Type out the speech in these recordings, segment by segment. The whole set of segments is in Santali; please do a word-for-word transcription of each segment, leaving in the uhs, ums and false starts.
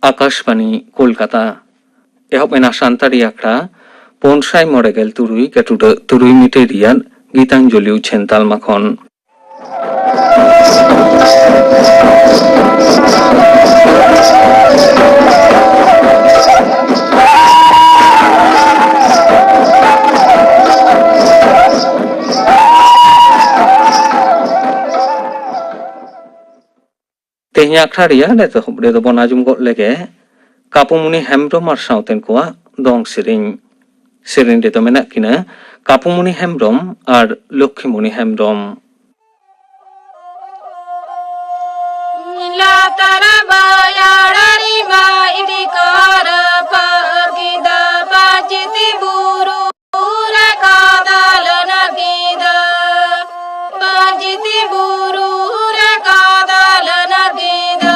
ᱟᱠᱟᱥᱵᱟᱬᱤ ᱠᱳᱞᱠᱟᱛᱟ᱾ ᱮᱦᱚᱵ ᱮᱱᱟ ᱥᱟᱱᱛᱟᱲᱤ ᱟᱠᱷᱲᱟ ᱯᱩᱱ ᱥᱟᱭ ᱢᱚᱬᱮ ᱜᱮᱞ ᱛᱩᱨᱩᱭ ᱜᱮᱴᱩᱰᱟᱹᱜ ᱛᱩᱨᱩᱭ ᱢᱤᱴᱟᱹᱨ ᱨᱮᱭᱟᱜ ᱜᱤᱛᱟᱧᱡᱚᱞᱤ ᱩᱪᱷᱟᱹᱱ ᱛᱟᱞᱢᱟ ᱠᱷᱚᱱ᱾ ᱛᱮᱦᱮᱧ ᱟᱠᱷᱲᱟ ᱨᱮᱭᱟᱜ ᱮᱛᱚᱦᱚᱵ ᱨᱮᱫᱚ ᱵᱚᱱ ᱟᱸᱡᱚᱢ ᱜᱚᱫ ᱞᱮᱜᱮ ᱠᱟᱯᱩᱢᱩᱱᱤ ᱦᱮᱢᱵᱽᱨᱚᱢ ᱟᱨ ᱥᱟᱶᱛᱮᱱ ᱠᱚᱣᱟᱜ ᱫᱚᱝ ᱥᱮᱨᱮᱧ᱾ ᱥᱮᱨᱮᱧ ᱨᱮᱫᱚ ᱢᱮᱱᱟᱜ ᱠᱤᱱᱟ ᱠᱟᱯᱩᱢᱩᱱᱤ ᱦᱮᱢᱵᱽᱨᱚᱢ ᱟᱨ ᱞᱚᱠᱠᱷᱤᱢᱩᱱᱤ ᱦᱮᱢᱵᱽᱨᱚᱢ᱾ ᱞᱟᱛᱟᱨ ᱵᱟᱭᱟᱲᱟᱨᱤ ᱵᱟ ᱤᱫᱤ ᱠᱟᱨ ᱯᱟᱹᱠᱤᱫᱟ ᱯᱟᱪᱤᱛᱤ ᱵᱩᱨᱩ ᱨᱮ ᱠᱟᱫᱟᱞ ᱱᱟᱹᱠᱤᱫᱟ᱾ ᱯᱟᱪᱤᱛᱤ ᱵᱩᱨᱩ ᱨᱮ ᱠᱟᱫᱟᱞ ᱱᱟᱹᱠᱤᱫᱟ᱾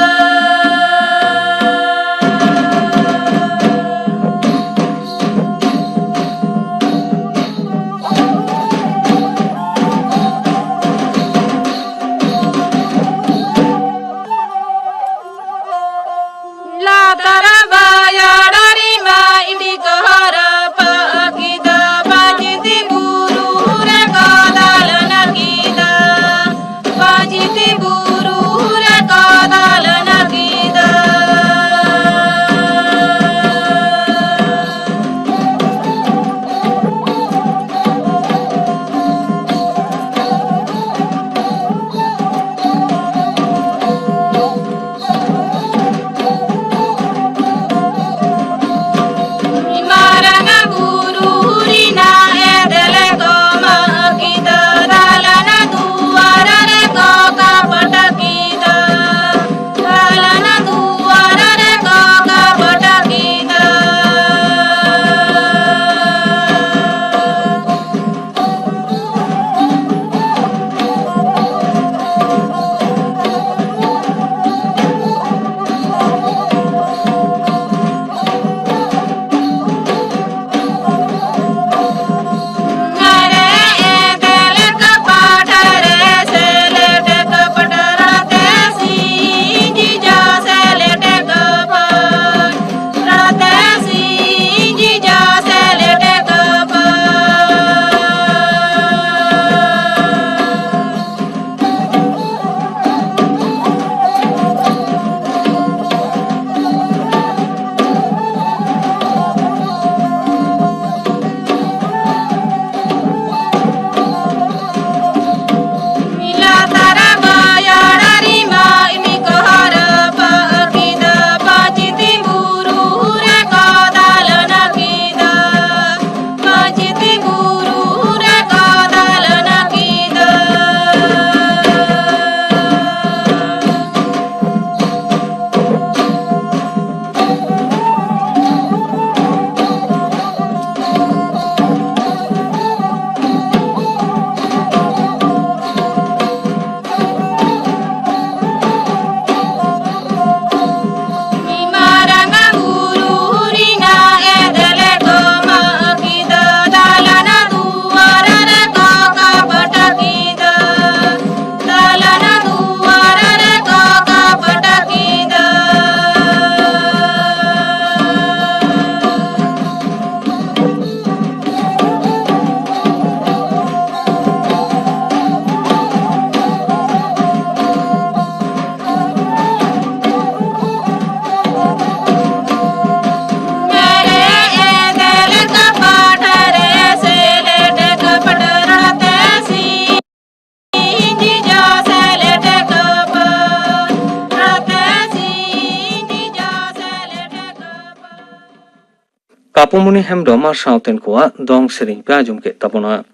ᱠᱟᱯᱩᱢᱩᱱᱤ ᱦᱮᱢᱵᱽᱨᱚᱢ ᱟᱨ ᱥᱟᱶᱛᱮᱱ ᱠᱚᱣᱟᱜ ᱫᱚᱝ ᱥᱮᱨᱮᱧ ᱯᱮ ᱟᱸᱡᱚᱢ ᱠᱮᱫ ᱛᱟᱵᱚᱱᱟ᱾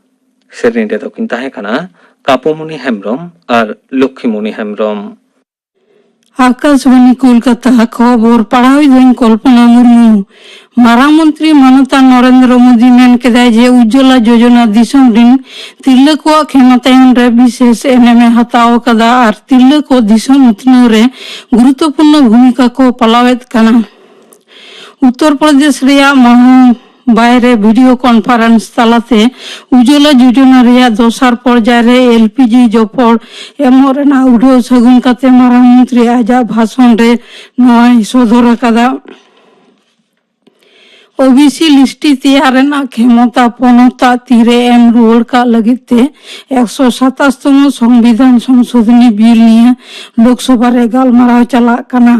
ᱥᱮᱨᱮᱧ ᱨᱮᱫᱚ ᱠᱤᱱ ᱛᱟᱦᱮᱸ ᱠᱟᱱᱟ ᱠᱟᱯᱩᱢᱩᱱᱤ ᱦᱮᱢᱵᱽᱨᱚᱢ ᱟᱨ ᱞᱚᱠᱠᱷᱤᱢᱩᱱᱤ ᱦᱮᱢᱵᱽᱨᱚᱢ᱾ ᱟᱠᱟᱥᱵᱟᱱᱤ ᱠᱳᱞᱠᱟᱛᱟ, ᱠᱷᱚᱵᱚᱨ ᱯᱟᱲᱦᱟᱣᱤᱡ ᱫᱚᱧ ᱠᱚᱞᱯᱚᱱᱟ ᱢᱩᱨᱢᱩ᱾ ᱢᱟᱨᱟᱝ ᱢᱚᱱᱛᱨᱤ ᱢᱟᱱᱚᱛᱟᱱ ᱱᱚᱨᱮᱱᱫᱨᱚ ᱢᱳᱫᱤ ᱢᱮᱱ ᱠᱮᱫᱟᱭ ᱡᱮ ᱩᱡᱽᱡᱚᱞᱟ ᱡᱳᱡᱚᱱᱟ ᱫᱤᱥᱚᱢ ᱨᱤᱱ ᱛᱤᱨᱞᱟᱹ ᱠᱚᱣᱟᱜ ᱠᱷᱮᱢᱟᱛᱟᱭᱚᱱ ᱨᱮ ᱵᱤᱥᱮᱥ ᱮᱱᱮᱢ ᱮ ᱦᱟᱛᱟᱣ ᱟᱠᱟᱫᱟ ᱟᱨ ᱛᱤᱨᱞᱟᱹ ᱠᱚ ᱫᱤᱥᱚᱢ ᱩᱛᱱᱟᱹᱣ ᱨᱮ ᱜᱩᱨᱩᱛᱚᱯᱩᱨᱱᱚ ᱵᱷᱩᱢᱤᱠᱟ ᱠᱚ ᱯᱟᱞᱟᱣᱮᱫ ᱠᱟᱱᱟ᱾ ᱩᱛᱛᱚᱨ ᱯᱨᱚᱫᱮᱥ ᱨᱮᱭᱟᱜ ᱢᱩᱢᱵᱟᱭ ᱨᱮ ᱵᱷᱤᱰᱤᱭᱳ ᱠᱚᱱᱯᱷᱟᱨᱮᱱᱥ ᱛᱟᱞᱟᱛᱮ ᱩᱡᱽᱡᱚᱞᱟ ᱡᱳᱡᱚᱱᱟ ᱨᱮᱭᱟᱜ ᱫᱚᱥᱟᱨ ᱯᱚᱨᱡᱟᱭ ᱨᱮ ᱮᱞ ᱯᱤ ᱡᱤ ᱡᱚᱯᱚᱲ ᱮᱢᱚᱜ ᱨᱮᱱᱟᱜ ᱩᱰᱷᱟᱹᱣ ᱥᱟᱹᱜᱩᱱ ᱠᱟᱛᱮ ᱢᱟᱨᱟᱝ ᱢᱚᱱᱛᱨᱤ ᱟᱡᱟᱜ ᱵᱷᱟᱥᱚᱱ ᱨᱮ ᱱᱚᱣᱟᱭ ᱥᱚᱫᱚᱨ ᱟᱠᱟᱫᱟ᱾ ᱳ ᱵᱤ ᱥᱤ ᱞᱤᱥᱴᱤ ᱛᱮᱭᱟᱨ ᱨᱮᱱᱟᱜ ᱠᱷᱮᱢᱚᱛᱟ ᱯᱚᱱᱚᱛ ᱟᱜ ᱛᱤᱨᱮ ᱮᱢ ᱨᱩᱣᱟᱹᱲ ᱠᱟᱜ ᱞᱟᱹᱜᱤᱫ ᱛᱮ ᱮᱠᱥᱚ ᱥᱟᱛᱟᱥ ᱛᱚᱢᱚ ᱥᱚᱝᱵᱤᱫᱷᱟᱱ ᱥᱚᱝᱥᱳᱫᱷᱚᱱᱤ ᱵᱤᱞ ᱱᱤᱭᱟᱹ ᱞᱳᱠᱥᱚᱵᱷᱟ ᱨᱮ ᱜᱟᱞᱢᱟᱨᱟᱣ ᱪᱟᱞᱟᱜ ᱠᱟᱱᱟ᱾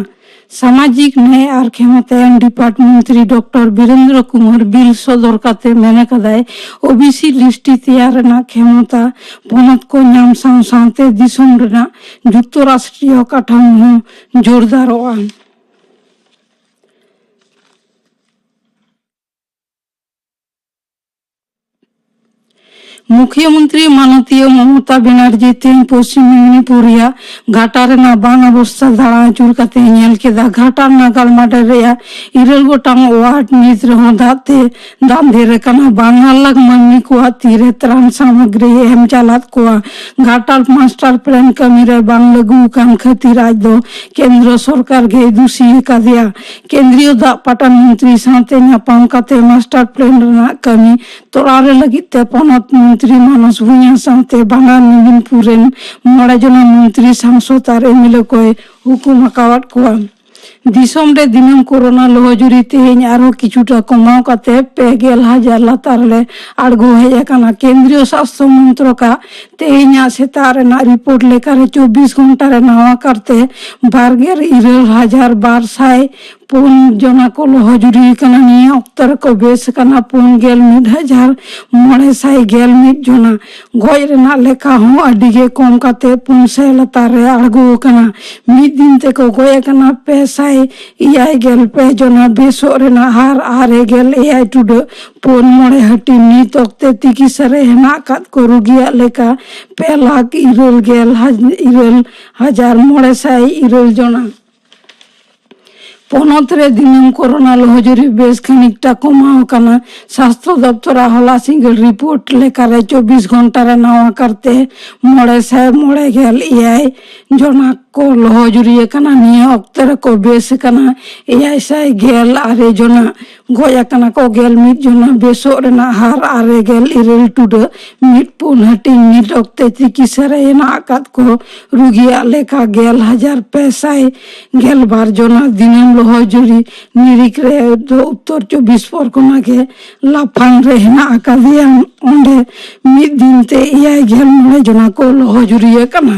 ᱥᱟᱢᱟᱡᱤᱠ ᱱᱭᱟᱭ ᱟᱨ ᱠᱷᱮᱢᱚᱛᱟᱭᱚᱱ ᱰᱤᱯᱟᱨᱴ ᱢᱚᱱᱛᱨᱤ ᱰᱚᱠᱴᱚᱨ ᱵᱤᱨᱮᱱᱫᱨᱚ ᱠᱩᱢᱟᱨ ᱵᱤᱞ ᱥᱚᱫᱚᱨ ᱠᱟᱛᱮ ᱢᱮᱱ ᱟᱠᱟᱫᱟᱭ, ᱳ ᱵᱤ ᱥᱤ ᱞᱤᱥᱴᱤ ᱛᱮᱭᱟᱨ ᱨᱮᱱᱟᱜ ᱠᱷᱮᱢᱚᱛᱟ ᱯᱚᱱᱚᱛ ᱠᱚ ᱧᱟᱢ ᱥᱟᱶ ᱥᱟᱶᱛᱮ ᱫᱤᱥᱚᱢ ᱨᱮᱱᱟᱜ ᱡᱩᱠᱛᱚ ᱨᱟᱥᱴᱨᱤᱭᱚ ᱠᱟᱴᱷᱟᱢᱳ ᱦᱚᱸ ᱡᱳᱨᱫᱟᱨᱚᱜᱼᱟ᱾ ᱢᱩᱠᱷᱭᱟᱹᱢᱚᱱᱛᱨᱤ ᱢᱟᱱᱚᱛᱤᱭᱟᱹ ᱢᱚᱢᱚᱛᱟ ᱵᱮᱱᱟᱨᱡᱤ ᱛᱮᱦᱮᱧ ᱯᱚᱥᱪᱤᱢ ᱢᱮᱫᱽᱱᱤᱯᱩᱨ ᱨᱮᱭᱟᱜ ᱜᱷᱟᱴᱟ ᱨᱮᱱᱟᱜ ᱵᱟᱱ ᱚᱵᱚᱥᱛᱟ ᱫᱟᱬᱟ ᱟᱹᱪᱩᱨ ᱠᱟᱛᱮ ᱧᱮᱞ ᱠᱮᱫᱟ᱾ ᱜᱷᱟᱴᱟ ᱱᱟᱜᱟᱞ ᱢᱟᱰᱮᱨ ᱨᱮᱭᱟᱜ ᱤᱨᱟᱹᱞ ᱜᱚᱴᱟᱝ ᱣᱟᱨᱰ ᱱᱤᱛ ᱨᱮᱦᱚᱸ ᱫᱟᱜ ᱛᱮ ᱫᱟᱜ ᱰᱷᱮᱨ ᱟᱠᱟᱱᱟ᱾ ᱵᱟᱨ ᱞᱟᱠᱷ ᱢᱟᱹᱱᱢᱤ ᱠᱚᱣᱟᱜ ᱛᱤᱨᱮ ᱛᱨᱟᱱ ᱥᱟᱢᱟᱜᱨᱤ ᱮᱢ ᱪᱟᱞᱟᱫ ᱠᱚᱣᱟ᱾ ᱜᱷᱟᱴᱟᱞ ᱢᱟᱥᱴᱟᱨ ᱯᱞᱟᱱ ᱠᱟᱹᱢᱤ ᱨᱮ ᱵᱟᱝ ᱞᱟᱹᱜᱩ ᱟᱠᱟᱱ ᱠᱷᱟᱹᱛᱤᱨ ᱟᱡ ᱫᱚ ᱠᱮᱱᱫᱨᱚ ᱥᱚᱨᱠᱟᱨ ᱜᱮᱭ ᱫᱩᱥᱤ ᱟᱠᱟᱫᱮᱭᱟ᱾ ᱠᱮᱱᱫᱨᱤᱭᱚ ᱫᱟᱜ ᱯᱟᱴᱟᱱ ᱢᱚᱱᱛᱨᱤ ᱥᱟᱶᱛᱮ ᱧᱟᱯᱟᱢ ᱠᱟᱛᱮ ᱢᱟᱥᱴᱟᱨ ᱯᱞᱟᱱ ᱨᱮᱱᱟᱜ ᱠᱟᱹᱢᱤ ᱛᱚᱲᱟᱣ ᱨᱮ ᱞᱟᱹᱜᱤᱫ ᱛᱮ ᱯᱚᱱᱚᱛ ᱢᱚᱱᱛᱨᱤ ᱢᱟᱱᱚᱥ ᱵᱷᱩᱭᱟᱹ ᱥᱟᱶᱛᱮ ᱵᱟᱱᱟᱨ ᱢᱮᱫᱽᱱᱤᱯᱩᱨ ᱨᱮᱱ ᱢᱚᱬᱮ ᱡᱚᱱᱟ ᱢᱚᱱᱛᱨᱤ, ᱥᱟᱝᱥᱚᱫ ᱟᱨ ᱮᱢ ᱮᱞ ᱮ ᱠᱚᱭ ᱦᱩᱠᱩᱢ ᱟᱠᱟᱣᱟᱫ ᱠᱚᱣᱟ᱾ ᱫᱤᱥᱚᱢ ᱨᱮ ᱫᱤᱱᱟᱹᱢ ᱠᱳᱨᱳᱱᱟ ᱞᱚᱦᱚᱡᱩᱨᱤ ᱛᱮᱦᱮᱧ ᱟᱨᱦᱚᱸ ᱠᱤᱪᱷᱩᱴᱟ ᱠᱚᱢᱟᱣ ᱠᱟᱛᱮ ᱯᱮ ᱜᱮᱞ ᱦᱟᱡᱟᱨ ᱞᱟᱛᱟᱨ ᱨᱮ ᱟᱬᱜᱚ ᱦᱮᱡ ᱟᱠᱟᱱᱟ᱾ ᱠᱮᱱᱫᱨᱤᱭᱚ ᱥᱟᱥᱛᱷᱚ ᱢᱚᱱᱛᱨᱚᱠᱟᱜ ᱛᱮᱦᱮᱧᱟᱜ ᱥᱮᱛᱟᱜ ᱨᱮᱱᱟᱜ ᱨᱤᱯᱳᱨᱴ ᱞᱮᱠᱟᱨᱮ ᱪᱚᱵᱵᱤᱥ ᱜᱷᱚᱱᱴᱟ ᱨᱮ ᱱᱟᱣᱟ ᱠᱟᱨᱛᱮ ᱵᱟᱨ ᱜᱮᱞ ᱤᱨᱟᱹᱞ ᱦᱟᱡᱟᱨ ᱵᱟᱨ ᱥᱟᱭ ᱯᱩᱱ ᱡᱚᱱᱟ ᱠᱚ ᱞᱚᱦᱚᱡᱩᱨᱤ ᱟᱠᱟᱱᱟ᱾ ᱱᱤᱭᱟᱹ ᱚᱠᱛᱚ ᱨᱮᱠᱚ ᱵᱮᱥ ᱟᱠᱟᱱᱟ ᱯᱩᱱ ᱜᱮᱞ ᱢᱤᱫ ᱦᱟᱡᱟᱨ ᱢᱚᱬᱮ ᱥᱟᱭ ᱜᱮᱞ ᱢᱤᱫ ᱡᱚᱱᱟ᱾ ᱜᱚᱡ ᱨᱮᱱᱟᱜ ᱞᱮᱠᱷᱟ ᱦᱚᱸ ᱟᱹᱰᱤ ᱜᱮ ᱠᱚᱢ ᱠᱟᱛᱮ ᱯᱩᱱ ᱥᱟᱭ ᱞᱟᱛᱟᱨ ᱨᱮ ᱟᱬᱜᱚ ᱟᱠᱟᱱᱟ᱾ ᱢᱤᱫ ᱫᱤᱱ ᱛᱮᱠᱚ ᱜᱚᱡ ᱟᱠᱟᱱᱟ ᱯᱮ ᱥᱟᱭ ᱮᱭᱟᱭ ᱜᱮᱞ ᱯᱮ ᱡᱚᱱᱟ, ᱵᱮᱥᱚᱜ ᱨᱮᱱᱟᱜ ᱦᱟᱨ ᱟᱨᱮ ᱜᱮᱞ ᱮᱭᱟᱭ ᱴᱩᱰᱟᱹᱜ ᱯᱩᱱ ᱢᱚᱬᱮ ᱦᱟᱹᱴᱤᱧ᱾ ᱱᱤᱛ ᱚᱠᱛᱮ ᱛᱤᱠᱤᱥᱟ ᱨᱮ ᱦᱮᱱᱟᱜ ᱟᱠᱟᱫ ᱠᱚ ᱨᱩᱜᱤᱭᱟᱜ ᱞᱮᱠᱟ ᱯᱮ ᱞᱟᱠᱷ ᱤᱨᱟᱹᱞ ᱜᱮᱞ ᱦᱟᱡ-, ᱤᱨᱟᱹᱞ ᱦᱟᱡᱟᱨ ᱢᱚᱬᱮ ᱥᱟᱭ ᱤᱨᱟᱹᱞ ᱡᱚᱱᱟ᱾ ᱯᱚᱱᱚᱛ ᱨᱮ ᱫᱤᱱᱟᱹᱢ ᱠᱳᱨᱳᱱᱟ ᱞᱚᱦᱚᱡᱩᱨᱤ ᱵᱮᱥ ᱠᱷᱟᱹᱱᱤᱠᱴᱟ ᱠᱚᱢᱟᱣ ᱟᱠᱟᱱᱟ᱾ ᱥᱟᱥᱛᱷᱚ ᱫᱚᱯᱛᱚᱨᱟᱜ ᱦᱚᱞᱟ ᱥᱤᱸᱜᱟᱹᱲ ᱨᱤᱯᱳᱨᱴ ᱞᱮᱠᱟᱨᱮ ᱪᱚᱵᱵᱤᱥ ᱜᱷᱚᱱᱴᱟ ᱨᱮ ᱱᱟᱣᱟ ᱠᱟᱨᱛᱮ ᱢᱚᱬᱮ ᱥᱟᱭ ᱢᱚᱬᱮ ᱜᱮᱞ ᱮᱭᱟᱭ ᱡᱚᱱᱟ ᱠᱚ ᱞᱚᱦᱚᱡᱩᱨᱤ ᱟᱠᱟᱱᱟ᱾ ᱱᱤᱭᱟᱹ ᱚᱠᱛᱮ ᱨᱮᱠᱚ ᱵᱮᱥ ᱟᱠᱟᱱᱟ ᱮᱭᱟᱭ ᱥᱟᱭ ᱜᱮᱞ ᱟᱨᱮ ᱡᱚᱱᱟ᱾ ᱜᱚᱡ ᱟᱠᱟᱱᱟ ᱠᱚ ᱜᱮᱞ ᱢᱤᱫ ᱡᱚᱱᱟ᱾ ᱵᱮᱥᱚᱜ ᱨᱮᱱᱟᱜ ᱦᱟᱨ ᱟᱨᱮ ᱜᱮᱞ ᱤᱨᱟᱹᱞ ᱴᱩᱰᱟᱹᱜ ᱢᱤᱫ ᱯᱩᱱ ᱦᱟᱹᱴᱤᱧ᱾ ᱱᱤᱛ ᱚᱠᱛᱮ ᱪᱤᱠᱤᱛᱥᱟ ᱨᱮ ᱦᱮᱱᱟᱜ ᱟᱠᱟᱫ ᱠᱚ ᱨᱩᱜᱤᱭᱟᱜ ᱞᱮᱠᱟ ᱜᱮᱞ ᱦᱟᱡᱟᱨ ᱯᱮ ᱥᱟᱭ ᱜᱮᱞ ᱵᱟᱨ ᱡᱚᱱᱟ᱾ ᱫᱤᱱᱟᱹᱢ ᱞᱚᱦᱚᱡᱩᱨᱤ ᱱᱤᱨᱤᱠ ᱨᱮ ᱫᱚ ᱩᱛᱛᱚᱨ ᱪᱚᱵᱵᱤᱥ ᱯᱚᱨᱜᱚᱱᱟ ᱜᱮ ᱞᱟᱯᱷᱟᱝ ᱨᱮ ᱦᱮᱱᱟᱜ ᱟᱠᱟᱫᱮᱭᱟ᱾ ᱚᱸᱰᱮ ᱢᱤᱫ ᱫᱤᱱ ᱛᱮ ᱮᱭᱟᱭ ᱜᱮᱞ ᱢᱚᱬᱮ ᱡᱚᱱᱟ ᱠᱚ ᱞᱚᱦᱚᱡᱩᱨᱤ ᱟᱠᱟᱱᱟ᱾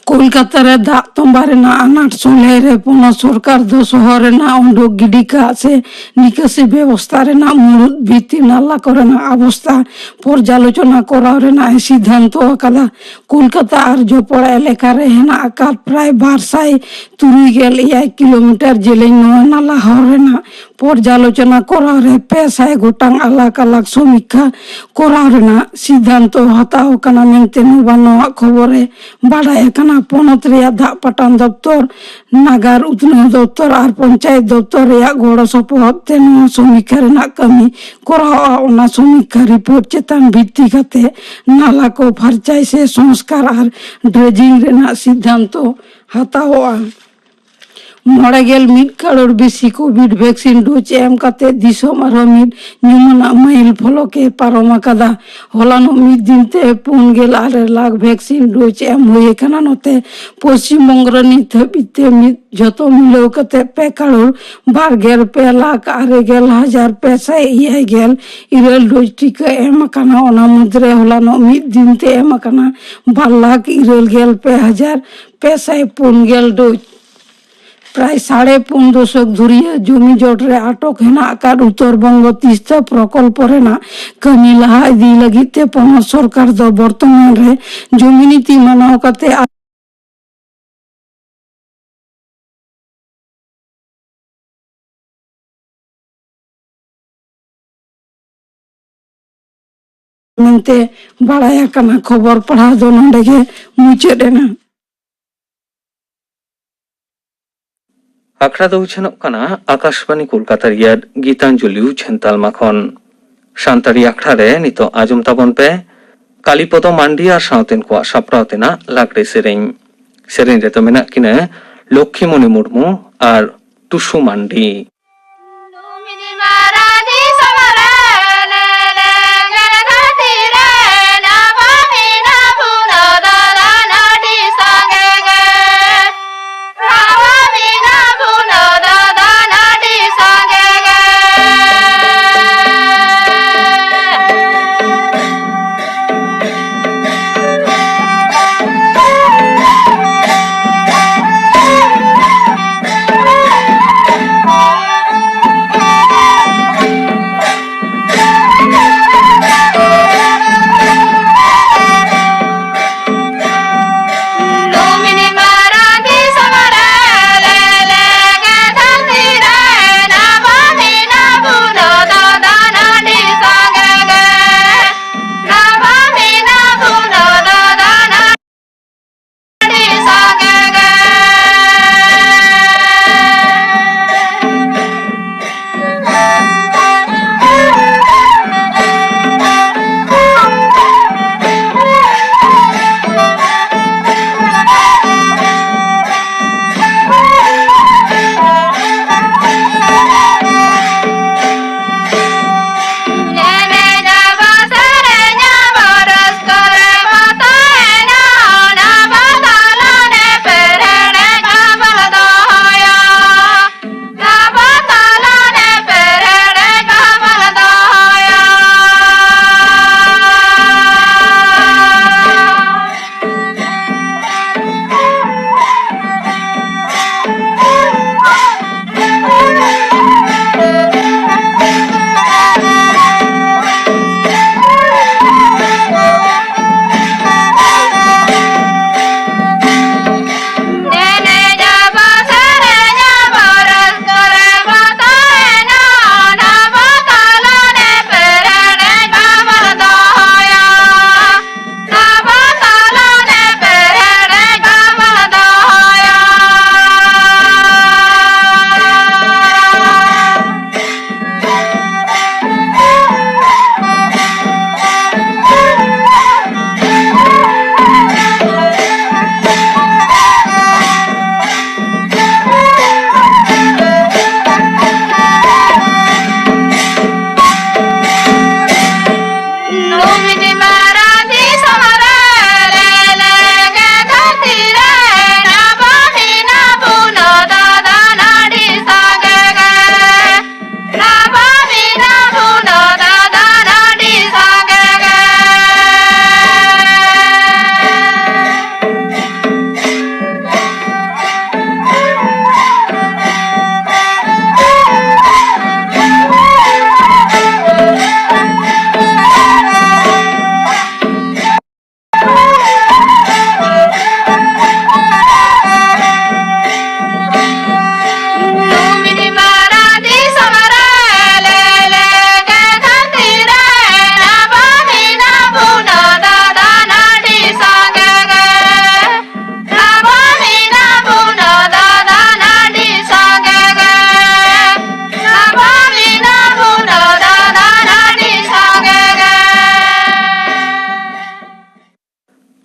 ᱠᱳᱞᱠᱟᱛᱟ ᱨᱮ ᱫᱟᱜ ᱛᱚᱸᱵᱟ ᱨᱮᱱᱟᱜ ᱟᱱᱟᱴ ᱥᱚᱞᱦᱮ ᱨᱮ ᱯᱚᱱᱚᱛ ᱥᱚᱨᱠᱟᱨ ᱫᱚ ᱥᱚᱦᱚᱨ ᱨᱮᱱᱟᱜ ᱩᱰᱩᱠ ᱜᱤᱰᱤ ᱠᱟᱜ ᱥᱮ ᱱᱤᱠᱟᱹᱥᱤ ᱵᱮᱵᱚᱥᱛᱷᱟ ᱨᱮᱱᱟᱜ ᱢᱩᱲᱩᱫ ᱵᱷᱤᱛᱤ ᱱᱟᱞᱟ ᱠᱚᱨᱮᱱᱟᱜ ᱚᱵᱚᱥᱛᱷᱟ ᱯᱚᱨᱡᱟᱞᱳᱪᱚᱱᱟ ᱠᱚᱨᱟᱣ ᱨᱮᱱᱟᱜ ᱮ ᱥᱤᱫᱷᱟᱱᱛᱚ ᱟᱠᱟᱫᱟ᱾ ᱠᱳᱞᱠᱟᱛᱟ ᱟᱨ ᱡᱚᱯᱚᱲ ᱮᱞᱟᱠᱟ ᱨᱮ ᱦᱮᱱᱟᱜ ᱟᱠᱟᱫ ᱯᱨᱟᱭ ᱵᱟᱨ ᱥᱟᱭ ᱛᱩᱨᱩᱭ ᱜᱮᱞ ᱮᱭᱟᱭ ᱠᱤᱞᱳᱢᱤᱴᱟᱨ ᱡᱮᱞᱮᱧ ᱱᱚᱣᱟ ᱱᱟᱞᱟ ᱦᱚᱨ ᱨᱮᱱᱟᱜ ᱯᱚᱨᱡᱟᱞᱳᱪᱚᱱᱟ ᱠᱚᱨᱟᱣ ᱨᱮ ᱯᱮ ᱥᱟᱭ ᱜᱚᱴᱟᱝ ᱟᱞᱟᱜᱽ ᱟᱞᱟᱜᱽ ᱥᱚᱢᱤᱠᱠᱷᱟ ᱠᱚᱨᱟᱣ ᱨᱮᱱᱟᱜ ᱥᱤᱫᱷᱟᱱᱛᱚ ᱦᱟᱛᱟᱣ ᱟᱠᱟᱱᱟ ᱢᱮᱱᱛᱮ ᱱᱚᱵᱟ ᱱᱚᱣᱟ ᱠᱷᱚᱵᱚᱨ ᱨᱮ ᱵᱟᱰᱟᱭ ᱟᱠᱟᱱᱟ᱾ ᱯᱚᱱᱚᱛ ᱨᱮᱭᱟᱜ ᱫᱟᱜ ᱯᱟᱴᱟᱱ ᱫᱚᱯᱛᱚᱨ, ᱱᱟᱜᱟᱨ ᱩᱛᱱᱟᱹᱣ ᱫᱚᱯᱛᱚᱨ ᱟᱨ ᱯᱚᱧᱪᱟᱭᱮᱛ ᱫᱚᱯᱛᱚᱨ ᱨᱮᱭᱟᱜ ᱜᱚᱲᱚ ᱥᱚᱯᱚᱦᱚᱫ ᱛᱮ ᱱᱚᱣᱟ ᱥᱚᱢᱤᱠᱠᱷᱟ ᱨᱮᱱᱟᱜ ᱠᱟᱹᱢᱤ ᱠᱚᱨᱟᱣᱚᱜᱼᱟ᱾ ᱚᱱᱟ ᱥᱚᱢᱤᱠᱠᱷᱟ ᱨᱤᱯᱳᱨᱴ ᱪᱮᱛᱟᱱ ᱵᱷᱤᱛᱛᱤ ᱠᱟᱛᱮ ᱱᱟᱞᱟ ᱠᱚ ᱯᱷᱟᱨᱪᱟᱭ ᱥᱮ ᱥᱚᱝᱥᱠᱟᱨ ᱟᱨ ᱰᱨᱮᱡᱤᱝ ᱨᱮᱱᱟᱜ ᱥᱤᱫᱷᱟᱱᱛᱚ ᱦᱟᱛᱟᱣᱚᱜᱼᱟ᱾ ᱢᱚᱬᱮ ᱜᱮᱞ ᱢᱤᱫ ᱠᱟᱨᱳᱲ ᱵᱮᱥᱤ ᱠᱳᱵᱷᱤᱰ ᱵᱷᱮᱠᱥᱤᱱ ᱰᱳᱡᱽ ᱮᱢ ᱠᱟᱛᱮ ᱫᱤᱥᱚᱢ ᱟᱨᱦᱚᱸ ᱢᱤᱫ ᱧᱩᱢᱟᱱᱟᱜ ᱢᱟᱭᱤᱞ ᱯᱷᱚᱞᱚᱠ ᱮ ᱯᱟᱨᱚᱢ ᱟᱠᱟᱫᱟ᱾ ᱦᱚᱞᱟᱱᱚᱜ ᱢᱤᱫ ᱫᱤᱱ ᱛᱮ ᱯᱩᱱ ᱜᱮᱞ ᱟᱨᱮ ᱞᱟᱠᱷ ᱵᱷᱮᱠᱥᱤᱱ ᱰᱳᱡᱽ ᱮᱢ ᱦᱩᱭ ᱟᱠᱟᱱᱟ᱾ ᱱᱚᱛᱮ ᱯᱚᱥᱪᱤᱢ ᱵᱚᱝᱜᱚ ᱨᱮ ᱱᱤᱛ ᱦᱟᱹᱵᱤᱡ ᱛᱮ ᱢᱤᱫ ᱡᱷᱚᱛᱚ ᱢᱤᱞᱟᱹᱣ ᱠᱟᱛᱮ ᱯᱮ ᱠᱟᱨᱳᱲ ᱵᱟᱨ ᱜᱮᱞ ᱯᱮ ᱞᱟᱠᱷ ᱟᱨᱮ ᱜᱮᱞ ᱦᱟᱡᱟᱨ ᱯᱮ ᱥᱟᱭ ᱮᱭᱟᱭ ᱜᱮᱞ ᱤᱨᱟᱹᱞ ᱰᱳᱡᱽ ᱴᱤᱠᱟᱹ ᱮᱢ ᱟᱠᱟᱱᱟ᱾ ᱚᱱᱟ ᱢᱩᱫᱽᱨᱮ ᱦᱚᱞᱟᱱᱚᱜ ᱢᱤᱫ ᱫᱤᱱ ᱛᱮ ᱮᱢ ᱟᱠᱟᱱᱟ ᱵᱟᱨ ᱞᱟᱠᱷ ᱤᱨᱟᱹᱞ ᱜᱮᱞ ᱯᱮ ᱦᱟᱡᱟᱨ ᱯᱮ ᱥᱟᱭ ᱯᱩᱱ ᱜᱮᱞ ᱰᱳᱡᱽ᱾ ᱯᱨᱟᱭ ᱥᱟᱲᱮ ᱯᱩᱱ ᱫᱚᱥᱚᱠ ᱫᱷᱩᱨᱤᱭᱟᱹ ᱡᱚᱢᱤ ᱡᱚᱴ ᱨᱮ ᱟᱴᱚᱠ ᱦᱮᱱᱟᱜ ᱟᱠᱟᱫ ᱩᱛᱛᱚᱨ ᱵᱚᱝᱜᱚ ᱛᱤᱥᱛᱟ ᱯᱨᱚᱠᱚᱞᱯᱚ ᱨᱮᱱᱟᱜ ᱠᱟᱹᱢᱤ ᱞᱟᱦᱟ ᱤᱫᱤ ᱞᱟᱹᱜᱤᱫ ᱛᱮ ᱯᱚᱱᱚᱛ ᱥᱚᱨᱠᱟᱨ ᱫᱚ ᱵᱚᱨᱛᱚᱢᱟᱱ ᱨᱮ ᱡᱚᱢᱤ ᱱᱤᱛᱤ ᱢᱟᱱᱟᱣ ᱠᱟᱛᱮ ᱢᱮᱱᱛᱮ ᱵᱟᱲᱟᱭ ᱟᱠᱟᱱᱟ᱾ ᱠᱷᱚᱵᱚᱨ ᱯᱟᱲᱦᱟᱣ ᱫᱚ ᱱᱚᱰᱮ ᱜᱮ ᱢᱩᱪᱟᱹᱫ ᱮᱱᱟ᱾ ᱟᱠᱷᱲᱟ ᱫᱚ ᱩᱪᱷᱟᱹᱱᱚᱜ ᱠᱟᱱᱟ ᱟᱠᱟᱥᱵᱟᱱᱤ ᱠᱳᱞᱠᱟᱛᱟ ᱨᱮᱭᱟᱜ ᱜᱤᱛᱟᱧᱡᱚᱞᱤ ᱩᱪᱷᱟᱹᱱ ᱛᱟᱞᱢᱟ ᱠᱷᱚᱱ᱾ ᱥᱟᱱᱛᱟᱲᱤ ᱟᱠᱷᱲᱟ ᱨᱮ ᱱᱤᱛᱚᱜ ᱟᱸᱡᱚᱢ ᱛᱟᱵᱚᱱ ᱯᱮ ᱠᱟᱞᱤᱯᱚᱫᱚ ᱢᱟᱱᱰᱤ ᱟᱨ ᱥᱟᱶᱛᱮᱱ ᱠᱚᱣᱟᱜ ᱥᱟᱯᱲᱟᱣ ᱛᱮᱱᱟᱜ ᱞᱟᱜᱽᱲᱮ ᱥᱮᱨᱮᱧ᱾ ᱥᱮᱨᱮᱧ ᱨᱮᱫᱚ ᱢᱮᱱᱟᱜ ᱠᱤᱱᱟ ᱞᱚᱠᱠᱷᱤᱢᱚᱱᱤ ᱢᱩᱨᱢᱩ ᱟᱨ ᱴᱩᱥᱩ ᱢᱟᱱᱰᱤ᱾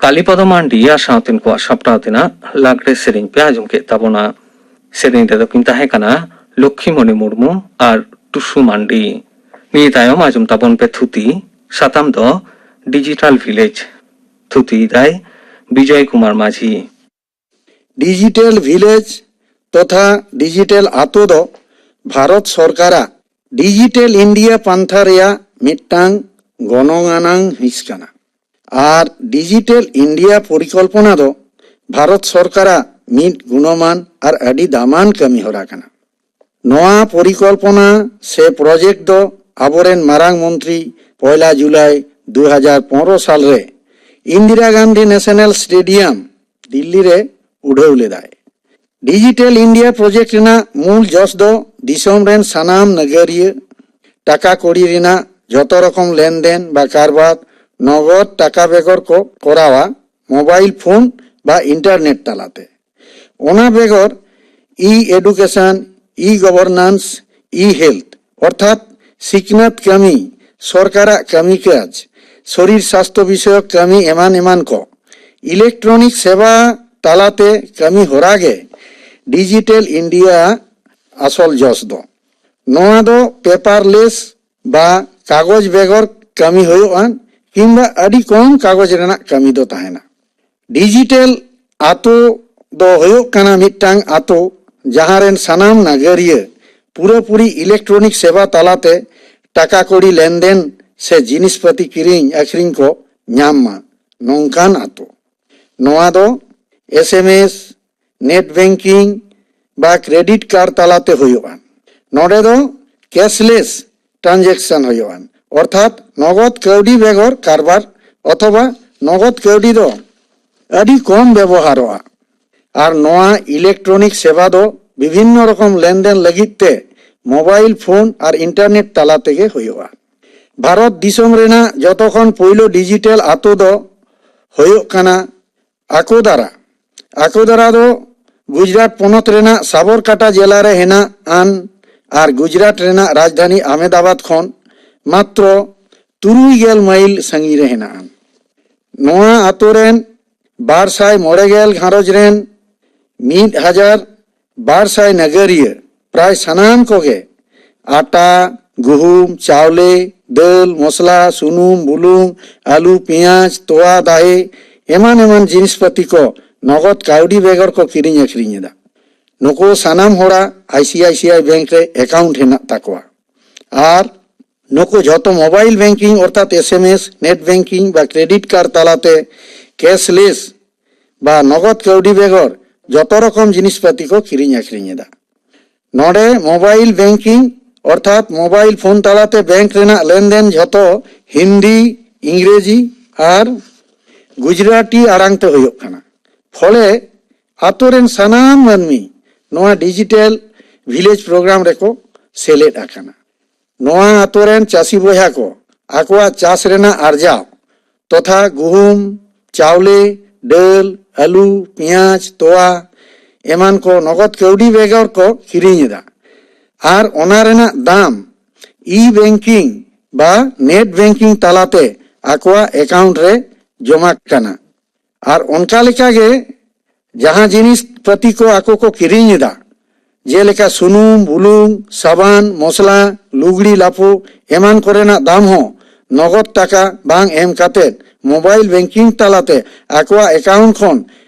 ᱠᱟᱞᱤᱯᱚᱫᱚ ᱢᱟᱱᱰᱤ ᱟᱨ ᱥᱟᱶᱛᱮᱱ ᱠᱚᱣᱟᱜ ᱥᱟᱯᱲᱟᱣ ᱛᱮᱱᱟᱜ ᱞᱟᱜᱽᱲᱮ ᱥᱮᱨᱮᱧ ᱯᱮ ᱟᱸᱡᱚᱢ ᱠᱮᱫ ᱛᱟᱵᱚᱱᱟ᱾ ᱥᱮᱨᱮᱧ ᱨᱮᱫᱚ ᱠᱤᱱ ᱛᱟᱦᱮᱸ ᱠᱟᱱᱟ ᱞᱚᱠᱠᱷᱤᱢᱚᱱᱤ ᱢᱩᱨᱢᱩ ᱟᱨ ᱴᱩᱥᱩ ᱢᱟᱱᱰᱤ᱾ ᱱᱤᱭᱟᱹ ᱛᱟᱭᱚᱢ ᱟᱸᱡᱚᱢ ᱛᱟᱵᱚᱱ ᱯᱮ ᱛᱷᱩᱛᱤ᱾ ᱥᱟᱛᱟᱢ ᱫᱚ ᱰᱤᱡᱤᱴᱟᱞ ᱵᱷᱤᱞᱮᱡᱽ᱾ ᱛᱷᱩᱛᱤᱭᱮᱫᱟᱭ ᱵᱤᱡᱚᱭ ᱠᱩᱢᱟᱨ ᱢᱟᱹᱡᱷᱤ᱾ ᱰᱤᱡᱤᱴᱟᱞ ᱵᱷᱤᱞᱮᱡᱽ ᱛᱚᱛᱷᱟ ᱰᱤᱡᱤᱴᱟᱞ ᱟᱛᱳ ᱫᱚ ᱵᱷᱟᱨᱚᱛ ᱥᱚᱨᱠᱟᱨᱟᱜ ᱰᱤᱡᱤᱴᱟᱞ ᱤᱱᱰᱤᱭᱟ ᱯᱟᱱᱛᱷᱟ ᱨᱮᱭᱟᱜ ᱢᱤᱫᱴᱟᱝ ᱜᱚᱱᱚᱝ ᱟᱱᱟᱝ ᱦᱤᱸᱥ ᱠᱟᱱᱟ᱾ ᱟᱨ ᱰᱤᱡᱤᱴᱟᱞ ᱤᱱᱰᱤᱭᱟ ᱯᱚᱨᱤᱠᱚᱞᱯᱚᱱᱟ ᱫᱚ ᱵᱷᱟᱨᱚᱛ ᱥᱚᱨᱠᱟᱨᱟᱜ ᱢᱤᱫ ᱜᱩᱱᱚᱢᱟᱱ ᱟᱨ ᱟᱹᱰᱤ ᱫᱟᱢᱟᱱ ᱠᱟᱹᱢᱤ ᱦᱚᱨᱟ ᱠᱟᱱᱟ᱾ ᱱᱚᱣᱟ ᱯᱚᱨᱤᱠᱚᱞᱯᱚᱱᱟ ᱥᱮ ᱯᱨᱚᱡᱮᱠᱴ ᱫᱚ ᱟᱵᱚᱨᱮᱱ ᱢᱟᱨᱟᱝ ᱢᱚᱱᱛᱨᱤ ᱯᱚᱭᱞᱟ ᱡᱩᱞᱟᱭ ᱫᱩ ᱦᱟᱡᱟᱨ ᱯᱚᱱᱨᱚ ᱥᱟᱞ ᱨᱮ ᱤᱱᱫᱤᱨᱟ ᱜᱟᱱᱫᱷᱤ ᱱᱮᱥᱱᱟᱞ ᱥᱴᱮᱰᱤᱭᱟᱢ, ᱫᱤᱞᱞᱤ ᱨᱮ ᱩᱰᱷᱟᱹᱣ ᱞᱮᱫᱟᱭ᱾ ᱰᱤᱡᱤᱴᱟᱞ ᱤᱱᱰᱤᱭᱟ ᱯᱨᱚᱡᱮᱠᱴ ᱨᱮᱱᱟᱜ ᱢᱩᱞ ᱡᱚᱥ ᱫᱚ ᱫᱤᱥᱚᱢ ᱨᱮᱱ ᱥᱟᱱᱟᱢ ᱱᱟᱜᱟᱨᱤᱭᱟᱹ ᱴᱟᱠᱟ ᱠᱚᱲᱤ ᱨᱮᱱᱟᱜ ᱡᱚᱛᱚ ᱨᱚᱠᱚᱢ ᱞᱮᱱᱫᱮᱱ ᱵᱟ ᱠᱟᱨᱵᱟᱨ ᱱᱚᱜᱚᱫ ᱴᱟᱠᱟ ᱵᱮᱜᱚᱨ ᱠᱚ ᱠᱚᱨᱟᱣᱟ ᱢᱳᱵᱟᱭᱤᱞ ᱯᱷᱳᱱ ᱵᱟ ᱤᱱᱴᱟᱨᱱᱮᱴ ᱛᱟᱞᱟᱛᱮ᱾ ᱚᱱᱟ ᱵᱮᱜᱚᱨ e education, e governance, e health ᱚᱨᱛᱷᱟᱛ ᱥᱤᱠᱷᱱᱟᱹᱛ ᱠᱟᱹᱢᱤ, ᱥᱚᱨᱠᱟᱨᱟᱜ ᱠᱟᱹᱢᱤ ᱠᱟᱡᱽ, ᱥᱚᱨᱤᱨ ᱥᱟᱥᱛᱷᱚ ᱵᱤᱥᱚᱭᱚᱠ ᱠᱟᱹᱢᱤ ᱮᱢᱟᱱ ᱮᱢᱟᱱ ᱠᱚ ᱤᱞᱮᱠᱴᱨᱚᱱᱤᱠ ᱥᱮᱵᱟ ᱛᱟᱞᱟᱛᱮ ᱠᱟᱹᱢᱤ ᱦᱚᱨᱟ ᱜᱮ ᱰᱤᱡᱤᱴᱟᱞ ᱤᱱᱰᱤᱭᱟ ᱟᱥᱚᱞ ᱡᱚᱥ ᱫᱚ᱾ ᱱᱚᱣᱟ ᱫᱚ ᱯᱮᱯᱟᱨᱞᱮᱥ ᱵᱟ ᱠᱟᱜᱚᱡᱽ ᱵᱮᱜᱚᱨ ᱠᱟᱹᱢᱤ ᱦᱩᱭᱩᱜᱼᱟ ᱠᱤᱝᱵᱟ ᱟᱹᱰᱤ ᱠᱚᱢ ᱠᱟᱜᱚᱡᱽ ᱨᱮᱱᱟᱜ ᱠᱟᱹᱢᱤ ᱫᱚ ᱛᱟᱦᱮᱱᱟ᱾ ᱰᱤᱡᱤᱴᱟᱞ ᱟᱛᱳ ᱫᱚ ᱦᱩᱭᱩᱜ ᱠᱟᱱᱟ ᱢᱤᱫᱴᱟᱝ ᱟᱛᱳ ᱡᱟᱦᱟᱸ ᱨᱮᱱ ᱥᱟᱱᱟᱢ ᱱᱟᱜᱟᱨᱤᱭᱟᱹ ᱯᱩᱨᱟᱹᱯᱩᱨᱤ ᱤᱞᱮᱠᱴᱨᱚᱱᱤᱠ ᱥᱮᱵᱟ ᱛᱟᱞᱟᱛᱮ ᱴᱟᱠᱟ ᱠᱩᱲᱤ ᱞᱮᱱᱫᱮᱱ ᱥᱮ ᱡᱤᱱᱤᱥ ᱯᱟᱹᱛᱤ ᱠᱤᱨᱤᱧ ᱟᱹᱠᱷᱨᱤᱧ ᱠᱚ ᱧᱟᱢ ᱢᱟ, ᱱᱚᱝᱠᱟᱱ ᱟᱛᱳ᱾ ᱱᱚᱣᱟ ᱫᱚ S M S, net banking ᱵᱟ ᱠᱨᱮᱰᱤᱴ ᱠᱟᱨᱰ ᱛᱟᱞᱟᱛᱮ ᱦᱩᱭᱩᱜᱼᱟ᱾ ᱱᱚᱰᱮ ᱫᱚ ᱠᱮᱥᱞᱮᱥ ᱴᱨᱟᱱᱡᱮᱠᱥᱚᱱ ᱦᱩᱭᱩᱜᱼᱟ, ᱚᱨᱛᱷᱟᱛ ᱱᱚᱜᱚᱫ ᱠᱟᱹᱣᱰᱤ ᱵᱮᱜᱚᱨ ᱠᱟᱨᱵᱟᱨ ᱚᱛᱷᱚᱵᱟ ᱱᱚᱜᱚᱫ ᱠᱟᱹᱣᱰᱤ ᱫᱚ ᱟᱹᱰᱤ ᱠᱚᱢ ᱵᱮᱵᱚᱦᱟᱨᱚᱜᱼᱟ᱾ ᱟᱨ ᱱᱚᱣᱟ ᱤᱞᱮᱠᱴᱨᱚᱱᱤᱠ ᱥᱮᱵᱟ ᱫᱚ ᱵᱤᱵᱷᱤᱱᱱᱚ ᱨᱚᱠᱚᱢ ᱞᱮᱱᱫᱮᱱ ᱞᱟᱹᱜᱤᱫ ᱛᱮ ᱢᱳᱵᱟᱭᱤᱞ ᱯᱷᱳᱱ ᱟᱨ ᱤᱱᱴᱟᱨᱱᱮᱴ ᱛᱟᱞᱟ ᱛᱮᱜᱮ ᱦᱩᱭᱩᱜᱼᱟ᱾ ᱵᱷᱟᱨᱚᱛ ᱫᱤᱥᱚᱢ ᱨᱮᱱᱟᱜ ᱡᱚᱛᱚ ᱠᱷᱚᱱ ᱯᱳᱭᱞᱳ ᱰᱤᱡᱤᱴᱟᱞ ᱟᱛᱳ ᱫᱚ ᱦᱩᱭᱩᱜ ᱠᱟᱱᱟ ᱟᱠᱳᱫᱟᱨᱟ᱾ ᱟᱠᱳᱫᱟᱨᱟ ᱫᱚ ᱜᱩᱡᱽᱨᱟᱴ ᱯᱚᱱᱚᱛ ᱨᱮᱱᱟᱜ ᱥᱟᱵᱚᱨᱠᱟᱴᱟ ᱡᱮᱞᱟ ᱨᱮ ᱦᱮᱱᱟᱜ ᱟᱱ ᱟᱨ ᱜᱩᱡᱽᱨᱟᱴ ᱨᱮᱱᱟᱜ ᱨᱟᱡᱽᱫᱷᱟᱱᱤ ᱟᱦᱢᱮᱫᱟᱵᱟᱫ ᱠᱷᱚᱱ ᱢᱟᱛᱨᱚ ᱛᱩᱨᱩᱭ ᱜᱮᱞ ᱢᱟᱭᱤᱞ ᱥᱟᱺᱜᱤᱧ ᱨᱮ ᱦᱮᱱᱟᱜ ᱟᱱ᱾ ᱱᱚᱣᱟ ᱟᱛᱳ ᱨᱮᱱ ᱵᱟᱨ ᱥᱟᱭ ᱢᱚᱬᱮ ᱜᱮᱞ ᱜᱷᱟᱨᱚᱸᱡᱽ ᱨᱮᱱ ᱢᱤᱫ ᱦᱟᱡᱟᱨ ᱵᱟᱨ ᱥᱟᱭ ᱱᱟᱜᱟᱨᱤᱭᱟᱹ ᱯᱨᱟᱭ ᱥᱟᱱᱟᱢ ᱠᱚᱜᱮ ᱟᱴᱟ, ᱜᱩᱦᱩᱢ, ᱪᱟᱣᱞᱮ, ᱫᱟᱹᱞ, ᱢᱚᱥᱞᱟ, ᱥᱩᱱᱩᱢ, ᱵᱩᱞᱩᱝ, ᱟᱹᱞᱩ, ᱯᱮᱸᱭᱟᱡᱽ, ᱛᱚᱣᱟ, ᱫᱟᱦᱮ, ᱮᱢᱟᱱ ᱮᱢᱟᱱ ᱡᱤᱱᱤᱥ ᱯᱟᱹᱛᱤ ᱠᱚ ᱱᱚᱜᱚᱫ ᱠᱟᱹᱣᱰᱤ ᱵᱮᱜᱚᱨ ᱠᱚ ᱠᱤᱨᱤᱧ ᱟᱹᱠᱷᱨᱤᱧ ᱮᱫᱟ᱾ ᱱᱩᱠᱩ ᱥᱟᱱᱟᱢ ᱦᱚᱲᱟᱜ ᱟᱭ ᱥᱤ ᱟᱭ ᱥᱤ ᱟᱭ ᱵᱮᱝᱠ ᱨᱮ ᱮᱠᱟᱣᱩᱱᱴ ᱦᱮᱱᱟᱜ ᱛᱟᱠᱚᱣᱟ᱾ ᱟᱨ ᱱᱩᱠᱩ ᱡᱷᱚᱛᱚ ᱢᱳᱵᱟᱭᱤᱞ ᱵᱮᱝᱠᱤᱝ ᱚᱨᱛᱷᱟᱛ S M S, net banking ᱵᱟ ᱠᱨᱮᱰᱤᱴ ᱠᱟᱨᱰ ᱛᱟᱞᱟᱛᱮ ᱠᱮᱥᱞᱮᱥ ᱵᱟ ᱱᱚᱜᱚᱫ ᱠᱟᱹᱣᱰᱤ ᱵᱮᱜᱚᱨ ᱡᱚᱛᱚ ᱨᱚᱠᱚᱢ ᱡᱤᱱᱤᱥ ᱯᱟᱹᱛᱤ ᱠᱚ ᱠᱤᱨᱤᱧ ᱟᱹᱠᱷᱨᱤᱧ ᱮᱫᱟ᱾ ᱱᱚᱰᱮ ᱢᱳᱵᱟᱭᱤᱞ ᱵᱮᱝᱠᱤᱝ ᱚᱨᱛᱷᱟᱛ ᱢᱳᱵᱟᱭᱤᱞ ᱯᱷᱳᱱ ᱛᱟᱞᱟᱛᱮ ᱵᱮᱝᱠ ᱨᱮᱱᱟᱜ ᱞᱮᱱᱫᱮᱱ ᱡᱷᱚᱛᱚ ᱦᱤᱱᱫᱤ, ᱤᱝᱨᱮᱡᱤ ᱟᱨ ᱜᱩᱡᱽᱨᱟᱴᱤ ᱟᱲᱟᱝ ᱛᱮ ᱦᱩᱭᱩᱜ ᱠᱟᱱᱟ᱾ ᱯᱷᱚᱞᱮ ᱟᱛᱳ ᱨᱮᱱ ᱥᱟᱱᱟᱢ ᱢᱟᱹᱱᱢᱤ ᱱᱚᱣᱟ ᱰᱤᱡᱤᱴᱟᱞ ᱵᱷᱤᱞᱮᱡᱽ ᱯᱨᱳᱜᱨᱟᱢ ᱨᱮᱠᱚ ᱥᱮᱞᱮᱫ ᱟᱠᱟᱱᱟ᱾ ᱱᱚᱣᱟ ᱟᱛᱳ ᱨᱮᱱ ᱪᱟᱹᱥᱤ ᱵᱚᱭᱦᱟ ᱠᱚ ᱟᱠᱚᱣᱟᱜ ᱪᱟᱥ ᱨᱮᱱᱟᱜ ᱟᱨᱡᱟᱣ ᱛᱚᱛᱷᱟ ᱜᱩᱦᱩᱢ, ᱪᱟᱣᱞᱮ, ᱰᱟᱹᱞ, ᱟᱹᱞᱩ, ᱯᱮᱸᱭᱟᱡᱽ, ᱛᱚᱣᱟ ᱮᱢᱟᱱ ᱠᱚ ᱱᱚᱜᱚᱫ ᱠᱟᱹᱣᱰᱤ ᱵᱮᱜᱚᱨ ᱠᱚ ᱠᱤᱨᱤᱧ ᱮᱫᱟ᱾ ᱟᱨ ᱚᱱᱟ ᱨᱮᱱᱟᱜ ᱫᱟᱢ ᱤ ᱵᱮᱝᱠᱤᱝ ᱵᱟ ᱱᱮᱴ ᱵᱮᱝᱠᱤᱝ ᱛᱟᱞᱟᱛᱮ ᱟᱠᱚᱣᱟᱜ ᱮᱠᱟᱣᱩᱱᱴ ᱨᱮ ᱡᱚᱢᱟ ᱠᱟᱱᱟ᱾ ᱟᱨ ᱚᱱᱠᱟ ᱞᱮᱠᱟᱜᱮ ᱡᱟᱦᱟᱸ ᱡᱤᱱᱤᱥ ᱯᱟᱹᱛᱤ ᱠᱚ ᱟᱠᱚ ᱠᱚ ᱠᱤᱨᱤᱧ ᱮᱫᱟ, ᱡᱮᱞᱮᱠᱟ ᱥᱩᱱᱩᱢ, ᱵᱩᱞᱩᱝ, ᱥᱟᱵᱟᱱ, ᱢᱚᱥᱞᱟ, ᱞᱩᱜᱽᱲᱤ ᱞᱟᱯᱚ ᱮᱢᱟᱱ ᱠᱚᱨᱮᱱᱟᱜ ᱫᱟᱢ ᱦᱚᱸ ᱱᱚᱜᱚᱫ ᱴᱟᱠᱟ ᱵᱟᱝ ᱮᱢ ᱠᱟᱛᱮ ᱢᱳᱵᱟᱭᱤᱞ ᱵᱮᱝᱠᱤᱝ ᱛᱟᱞᱟᱛᱮ ᱟᱠᱚᱣᱟᱜ ᱮᱠᱟᱣᱩᱱᱴ ᱠᱷᱚᱱ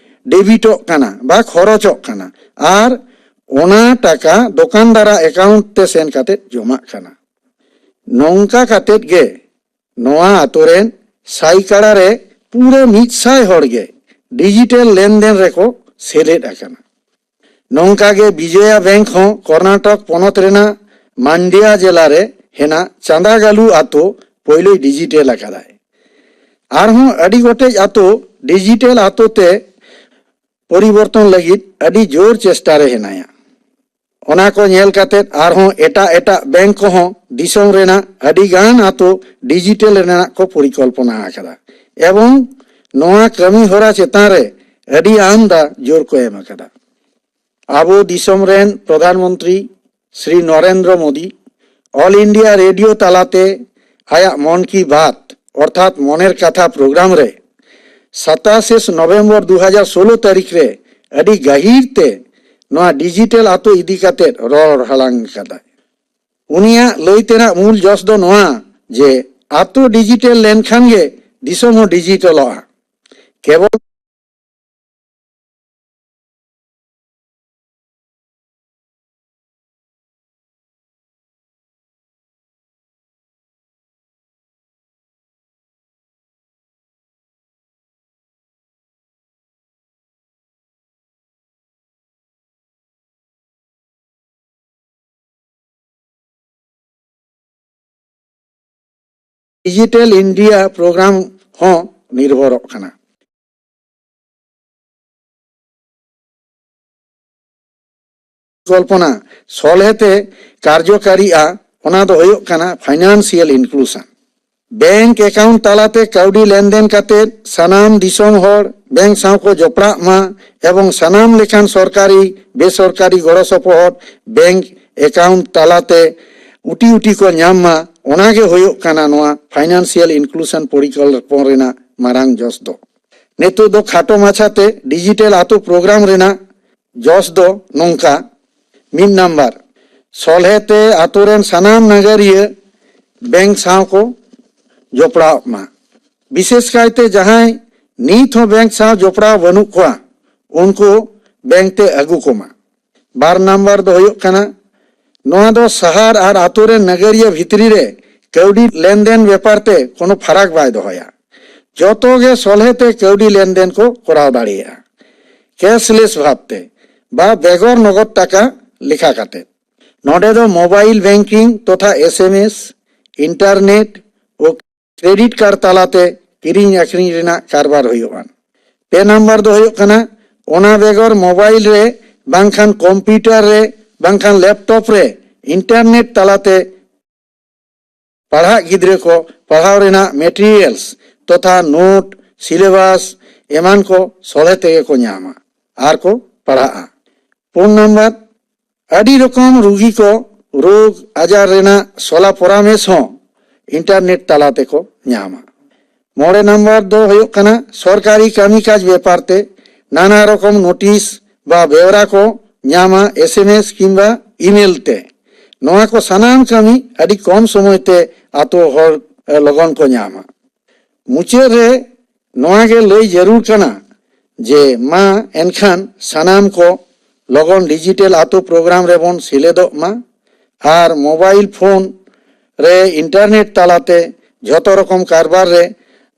ᱰᱮᱵᱤᱴᱚᱜ ᱠᱟᱱᱟ ᱵᱟ ᱠᱷᱚᱨᱚᱪᱚᱜ ᱠᱟᱱᱟ᱾ ᱟᱨ ᱚᱱᱟ ᱴᱟᱠᱟ ᱫᱚᱠᱟᱱᱫᱟᱨᱟᱜ ᱮᱠᱟᱣᱩᱱᱴ ᱛᱮ ᱥᱮᱱ ᱠᱟᱛᱮ ᱡᱚᱢᱟᱜ ᱠᱟᱱᱟ᱾ ᱱᱚᱝᱠᱟ ᱠᱟᱛᱮ ᱜᱮ ᱱᱚᱣᱟ ᱟᱛᱳ ᱨᱮᱱ ᱥᱟᱭᱠᱟᱲᱟ ᱨᱮ ᱯᱩᱨᱟᱹ ᱢᱤᱫ ᱥᱟᱭ ᱦᱚᱲ ᱜᱮ ᱰᱤᱡᱤᱴᱟᱞ ᱞᱮᱱᱫᱮᱱ ᱨᱮᱠᱚ ᱥᱮᱞᱮᱫ ᱟᱠᱟᱱᱟ᱾ ᱱᱚᱝᱠᱟ ᱜᱮ ᱵᱤᱡᱚᱭᱟ ᱵᱮᱝᱠ ᱦᱚᱸ ᱠᱚᱨᱱᱟᱴᱚᱠ ᱯᱚᱱᱚᱛ ᱨᱮᱱᱟᱜ ᱢᱟᱱᱰᱤᱭᱟ ᱡᱮᱞᱟ ᱨᱮ ᱦᱮᱱᱟᱜ ᱪᱟᱸᱫᱟᱜᱟᱞᱩ ᱟᱛᱳ ᱯᱳᱭᱞᱳᱭ ᱰᱤᱡᱤᱴᱟᱞ ᱟᱠᱟᱫᱟᱭ᱾ ᱟᱨᱦᱚᱸ ᱟᱹᱰᱤ ᱜᱚᱴᱮᱡ ᱟᱛᱳ ᱰᱤᱡᱤᱴᱟᱞ ᱟᱛᱳ ᱛᱮ ᱯᱚᱨᱤᱵᱚᱨᱛᱚᱱ ᱞᱟᱹᱜᱤᱫ ᱟᱹᱰᱤ ᱡᱳᱨ ᱪᱮᱥᱴᱟ ᱨᱮ ᱦᱮᱱᱟᱭᱟ᱾ ᱚᱱᱟ ᱠᱚ ᱧᱮᱞ ᱠᱟᱛᱮ ᱟᱨᱦᱚᱸ ᱮᱴᱟᱜ ᱮᱴᱟᱜ ᱵᱮᱝᱠ ᱠᱚᱦᱚᱸ ᱫᱤᱥᱚᱢ ᱨᱮᱱᱟᱜ ᱟᱹᱰᱤ ᱜᱟᱱ ᱟᱛᱳ ᱰᱤᱡᱤᱴᱟᱞ ᱨᱮᱱᱟᱜ ᱠᱚ ᱯᱚᱨᱤᱠᱚᱞᱯᱚᱱᱟ ᱟᱠᱟᱫᱟ ᱮᱵᱚᱝ ᱱᱚᱣᱟ ᱠᱟᱹᱢᱤ ᱦᱚᱨᱟ ᱪᱮᱛᱟᱱ ᱨᱮ ᱟᱹᱰᱤ ᱟᱢᱫᱟ ᱡᱳᱨ ᱠᱚ ᱮᱢ ᱟᱠᱟᱫᱟ᱾ ᱟᱵᱚ ᱫᱤᱥᱚᱢ ᱨᱮᱱ ᱯᱨᱚᱫᱷᱟᱱ ᱢᱚᱱᱛᱨᱤ Shri Narendra Modi all India radio ᱛᱟᱞᱟᱛᱮ ᱟᱭᱟᱜ ᱢᱚᱱ ᱠᱤ ᱵᱟᱛ ᱚᱨᱛᱷᱟᱛ ᱢᱚᱱᱮᱨ ᱠᱟᱛᱷᱟ ᱯᱨᱳᱜᱨᱟᱢ ᱨᱮ ᱥᱟᱛᱟᱥᱮ ᱱᱚᱵᱷᱮᱢᱵᱚᱨ ᱫᱩ ᱦᱟᱡᱟᱨ ᱥᱳᱞᱳ ᱛᱟᱹᱨᱤᱠᱷ ᱨᱮ ᱟᱹᱰᱤ ᱜᱟᱹᱦᱤᱨ ᱛᱮ ᱱᱚᱣᱟ ᱰᱤᱡᱤᱴᱟᱞ ᱟᱛᱳ ᱤᱫᱤ ᱠᱟᱛᱮ ᱨᱚᱲ ᱦᱟᱞᱟᱝ ᱟᱠᱟᱫᱟᱭ᱾ ᱩᱱᱤᱭᱟᱜ ᱞᱟᱹᱭ ᱛᱮᱱᱟᱜ ᱢᱩᱞ ᱡᱚᱥ ᱫᱚ ᱱᱚᱣᱟ ᱡᱮ ᱟᱛᱳ ᱰᱤᱡᱤᱴᱟᱞ ᱞᱮᱱᱠᱷᱟᱱ ᱜᱮ ᱫᱤᱥᱚᱢ ᱦᱚᱸ ᱰᱤᱡᱤᱴᱟᱞᱚᱜᱼᱟ᱾ ᱠᱮᱵᱚᱞ ᱰᱤᱡᱤᱴᱟᱞ ᱤᱱᱰᱤᱭᱟ ᱯᱨᱳᱜᱨᱟᱢ ᱦᱚᱸ ᱱᱤᱨᱵᱷᱚᱨᱚᱜ ᱠᱟᱱᱟ᱾ ᱠᱚᱞᱯᱚᱱᱟ ᱥᱚᱞᱦᱮ ᱛᱮ ᱠᱟᱨᱡᱚᱠᱟᱨᱤᱜᱼᱟ, ᱚᱱᱟ ᱫᱚ ᱦᱩᱭᱩᱜ ᱠᱟᱱᱟ ᱯᱷᱟᱭᱱᱟᱱᱥᱤᱭᱟᱞ ᱤᱱᱠᱞᱩᱥᱚᱱ᱾ ᱵᱮᱝᱠ ᱮᱠᱟᱣᱩᱱᱴ ᱛᱟᱞᱟᱛᱮ ᱠᱟᱹᱣᱰᱤ ᱞᱮᱱᱫᱮᱱ ᱠᱟᱛᱮ ᱥᱟᱱᱟᱢ ᱫᱤᱥᱚᱢ ᱦᱚᱲ ᱵᱮᱝᱠ ᱥᱟᱶ ᱠᱚ ᱡᱚᱯᱲᱟᱜ ᱢᱟ ᱮᱵᱚᱝ ᱥᱟᱱᱟᱢ ᱞᱮᱠᱟᱱ ᱥᱚᱨᱠᱟᱨᱤ ᱵᱮᱥᱚᱨᱠᱟᱨᱤ ᱜᱚᱲᱚ ᱥᱚᱯᱚᱦᱚᱫ ᱵᱮᱝᱠ ᱮᱠᱟᱣᱩᱱᱴ ᱛᱟᱞᱟᱛᱮ ᱩᱴᱤ ᱩᱴᱤ ᱠᱚ ᱧᱟᱢ ᱢᱟ, ᱚᱱᱟ ᱜᱮ ᱦᱩᱭᱩᱜ ᱠᱟᱱᱟ ᱱᱚᱣᱟ ᱯᱷᱟᱭᱱᱟᱱᱥᱤᱭᱟᱞ ᱤᱱᱠᱞᱩᱥᱚᱱ ᱯᱚᱨᱤᱠᱚᱞᱯᱚᱱᱟ ᱨᱮᱱᱟᱜ ᱢᱟᱨᱟᱝ ᱡᱚᱥ ᱫᱚ᱾ ᱱᱤᱛᱚᱜ ᱫᱚ ᱠᱷᱟᱴᱚ ᱢᱟᱪᱷᱟᱛᱮ ᱰᱤᱡᱤᱴᱟᱞ ᱟᱛᱳ ᱯᱨᱳᱜᱨᱟᱢ ᱨᱮᱱᱟᱜ ᱡᱚᱥ ᱫᱚ ᱱᱚᱝᱠᱟ, ᱢᱤᱫ ᱱᱟᱢᱵᱟᱨ, ᱥᱚᱞᱦᱮ ᱛᱮ ᱟᱛᱳ ᱨᱮᱱ ᱥᱟᱱᱟᱢ ᱱᱟᱜᱟᱨᱤᱭᱟᱹ ᱵᱮᱝᱠ ᱥᱟᱶ ᱠᱚ ᱡᱚᱯᱲᱟᱣ ᱢᱟ᱾ ᱵᱤᱥᱮᱥ ᱠᱟᱭᱛᱮ ᱡᱟᱦᱟᱸᱭ ᱱᱤᱛ ᱦᱚᱸ ᱵᱮᱝᱠ ᱥᱟᱶ ᱡᱚᱯᱲᱟᱣ ᱵᱟᱹᱱᱩᱜ ᱠᱚᱣᱟ, ᱩᱱᱠᱩ ᱵᱮᱝᱠ ᱛᱮ ᱟᱹᱜᱩ ᱠᱚᱢᱟ᱾ ᱵᱟᱨ ᱱᱟᱢᱵᱟᱨ ᱫᱚ ᱦᱩᱭᱩᱜ ᱠᱟᱱᱟ, ᱱᱚᱣᱟ ᱫᱚ ᱥᱟᱦᱟᱨ ᱟᱨ ᱟᱛᱳ ᱨᱮᱱ ᱱᱟᱜᱟᱨᱤᱭᱟᱹ ᱵᱷᱤᱛᱨᱤ ᱨᱮ ᱠᱟᱹᱣᱰᱤ ᱞᱮᱱᱫᱮᱱ ᱵᱮᱯᱟᱨ ᱛᱮ ᱠᱳᱱᱳ ᱯᱷᱟᱨᱟᱠ ᱵᱟᱭ ᱫᱚᱦᱚᱭᱟ᱾ ᱡᱚᱛᱚ ᱜᱮ ᱥᱚᱞᱦᱮ ᱛᱮ ᱠᱟᱹᱣᱰᱤ ᱞᱮᱱᱫᱮᱱ ᱠᱚ ᱠᱚᱨᱟᱣ ᱫᱟᱲᱮᱭᱟᱜᱼᱟ, ᱠᱮᱥᱞᱮᱥ ᱵᱷᱟᱵᱽ ᱛᱮ ᱵᱟ ᱵᱮᱜᱚᱨ ᱱᱚᱜᱚᱫ ᱴᱟᱠᱟ ᱞᱮᱠᱷᱟ ᱠᱟᱛᱮ᱾ ᱱᱚᱰᱮ ᱫᱚ ᱢᱳᱵᱟᱭᱤᱞ ᱵᱮᱝᱠᱤᱝ ᱛᱚᱛᱷᱟ ᱮᱥ ᱮᱢ ᱮᱥ, ᱤᱱᱴᱟᱨᱱᱮᱴ ᱳ ᱠᱨᱮᱰᱤᱴ ᱠᱟᱨᱰ ᱛᱟᱞᱟᱛᱮ ᱠᱤᱨᱤᱧ ᱟᱹᱠᱷᱨᱤᱧ ᱨᱮᱱᱟᱜ ᱠᱟᱨᱵᱟᱨ ᱦᱩᱭᱩᱜᱼᱟ᱾ ᱯᱮ ᱱᱟᱢᱵᱟᱨ ᱫᱚ ᱦᱩᱭᱩᱜ ᱠᱟᱱᱟ, ᱚᱱᱟ ᱵᱮᱜᱚᱨ ᱢᱳᱵᱟᱭᱤᱞ ᱨᱮ ᱵᱟᱝᱠᱷᱟᱱ ᱠᱚᱢᱯᱤᱭᱩᱴᱟᱨ ᱨᱮ ᱵᱟᱝᱠᱷᱟᱱ ᱞᱮᱯᱴᱚᱯ ᱨᱮ ᱤᱱᱴᱟᱨᱱᱮᱴ ᱛᱟᱞᱟᱛᱮ ᱯᱟᱲᱦᱟᱜ ᱜᱤᱫᱽᱨᱟᱹ ᱠᱚ ᱯᱟᱲᱦᱟᱣ ᱨᱮᱱᱟᱜ ᱢᱮᱴᱮᱨᱤᱭᱟᱞᱥ ᱛᱚᱛᱷᱟ ᱱᱳᱴ, ᱥᱤᱞᱮᱵᱟᱥ ᱮᱢᱟᱱ ᱠᱚ ᱥᱚᱞᱦᱮ ᱛᱮᱜᱮ ᱠᱚ ᱧᱟᱢᱟ ᱟᱨ ᱠᱚ ᱯᱟᱲᱦᱟᱜᱼᱟ᱾ ᱯᱩᱱ ᱱᱟᱢᱵᱟᱨ, ᱟᱹᱰᱤ ᱨᱚᱠᱚᱢ ᱨᱩᱜᱤ ᱠᱚ ᱨᱳᱜᱽ ᱟᱡᱟᱨ ᱨᱮᱱᱟᱜ ᱥᱚᱞᱟ ᱯᱚᱨᱟᱢᱮᱥ ᱦᱚᱸ ᱤᱱᱴᱟᱨᱱᱮᱴ ᱛᱟᱞᱟ ᱛᱮᱠᱚ ᱧᱟᱢᱟ᱾ ᱢᱚᱬᱮ ᱱᱟᱢᱵᱟᱨ ᱫᱚ ᱦᱩᱭᱩᱜ ᱠᱟᱱᱟ ᱥᱚᱨᱠᱟᱨᱤ ᱠᱟᱹᱢᱤ ᱠᱟᱡᱽ ᱵᱮᱯᱟᱨ ᱛᱮ ᱱᱟᱱᱟ ᱨᱚᱠᱚᱢ ᱱᱳᱴᱤᱥ ᱵᱟ ᱵᱮᱣᱨᱟ ᱠᱚ ᱧᱟᱢᱟ ᱮᱥ ᱮᱢ ᱮᱥ ᱠᱤᱝᱵᱟ ᱤᱢᱮᱞ ᱛᱮ᱾ ᱱᱚᱣᱟ ᱠᱚ ᱥᱟᱱᱟᱢ ᱠᱟᱹᱢᱤ ᱟᱹᱰᱤ ᱠᱚᱢ ᱥᱚᱢᱚᱭ ᱛᱮ ᱟᱛᱳ ᱦᱚᱲ ᱞᱚᱜᱚᱱ ᱠᱚ ᱧᱟᱢᱟ᱾ ᱢᱩᱪᱟᱹᱫ ᱨᱮ ᱱᱚᱣᱟ ᱜᱮ ᱞᱟᱹᱭ ᱡᱟᱹᱨᱩᱲ ᱠᱟᱱᱟ ᱡᱮ ᱢᱟ ᱮᱱᱠᱷᱟᱱ ᱥᱟᱱᱟᱢ ᱠᱚ ᱞᱚᱜᱚᱱ ᱰᱤᱡᱤᱴᱟᱞ ᱟᱛᱳ ᱯᱨᱳᱜᱨᱟᱢ ᱨᱮᱵᱚᱱ ᱥᱮᱞᱮᱫᱚᱜ ᱢᱟ ᱟᱨ ᱢᱳᱵᱟᱭᱤᱞ ᱯᱷᱳᱱ ᱨᱮ ᱤᱱᱴᱟᱨᱱᱮᱴ ᱛᱟᱞᱟᱛᱮ ᱡᱷᱚᱛᱚ ᱨᱚᱠᱚᱢ ᱠᱟᱨᱵᱟᱨ ᱨᱮ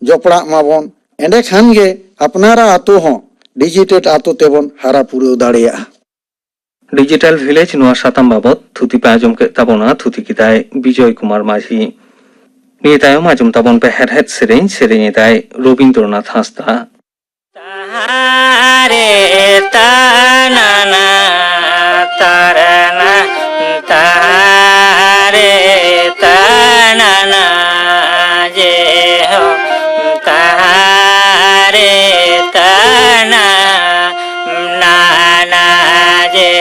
ᱡᱚᱯᱲᱟᱜ ᱢᱟᱵᱚᱱ᱾ ᱮᱸᱰᱮᱠᱷᱟᱱ ᱜᱮ ᱟᱯᱱᱟᱨᱟᱜ ᱟᱛᱳ ᱦᱚᱸ ᱰᱤᱡᱤᱴᱟᱞ ᱟᱛᱳ ᱛᱮᱵᱚᱱ ᱦᱟᱨᱟ ᱯᱩᱨᱟᱹᱣ ᱫᱟᱲᱮᱭᱟᱜᱼᱟ᱾ ᱰᱤᱡᱤᱴᱟᱞ ᱵᱷᱤᱞᱮᱡᱽ ᱱᱚᱣᱟ ᱥᱟᱛᱟᱢ ᱵᱟᱵᱚᱛ ᱛᱷᱩᱛᱤ ᱯᱮ ᱟᱸᱡᱚᱢ ᱠᱮᱫ ᱛᱟᱵᱚᱱᱟ, ᱛᱷᱩᱛᱤ ᱠᱮᱫᱟᱭ ᱵᱤᱡᱚᱭ ᱠᱩᱢᱟᱨ ᱢᱟᱹᱡᱷᱤ᱾ ᱱᱤᱭᱟᱹ ᱛᱟᱭᱚᱢ ᱟᱸᱡᱚᱢ ᱛᱟᱵᱚᱱ ᱯᱮ ᱦᱮᱲᱦᱮᱫ ᱥᱮᱨᱮᱧ, ᱥᱮᱨᱮᱧ ᱮᱫᱟᱭ ᱨᱚᱵᱤᱱᱫᱨᱚᱱᱟᱛᱷ ᱦᱟᱸᱥᱫᱟ᱾ ᱛᱟᱦᱟᱨᱮ ᱛᱟᱱᱟᱱᱟ ᱛᱟᱨᱟᱱᱟ, ᱛᱟᱦᱟᱨᱮ ᱛᱟᱱᱟᱱᱟ ᱡᱮ ᱦᱚ, ᱛᱟᱦᱟᱨᱮ ᱛᱟᱱᱟ ᱱᱟᱱᱟ ᱡᱮ᱾